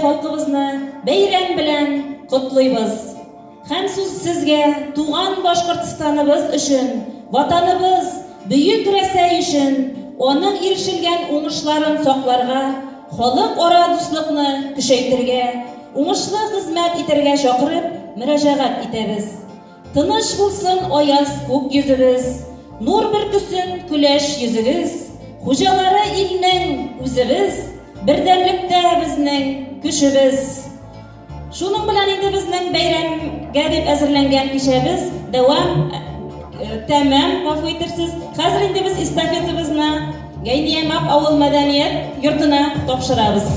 халкыбызны бәйрәм белән котлыйбыз. Һәм сүз сезгә туган Башкортстаныбыз өчен, Ватаныбыз, бөек Рәсәй өчен, аның ирешелгән уңышларын сакларга, халыкара дуслыкны көчәйтергә, уңышлы хезмәт итәргә чакырып мөрәҗәгать итәбез. Тыныч булсын аяз күк йөзебез, Нур бөркесен көләч йөзегез, Хуҗалары илнең үзебез, Бердәмлектә безнең көчебез. Шуның белән инде безнең бәйрәмгә дип әзерләнгән кичәбез дәвам тәмам, гафу итерсез. Хәзер инде без эстафетабызны Гәйниямак авыл мәдәният йортына тапшырабыз.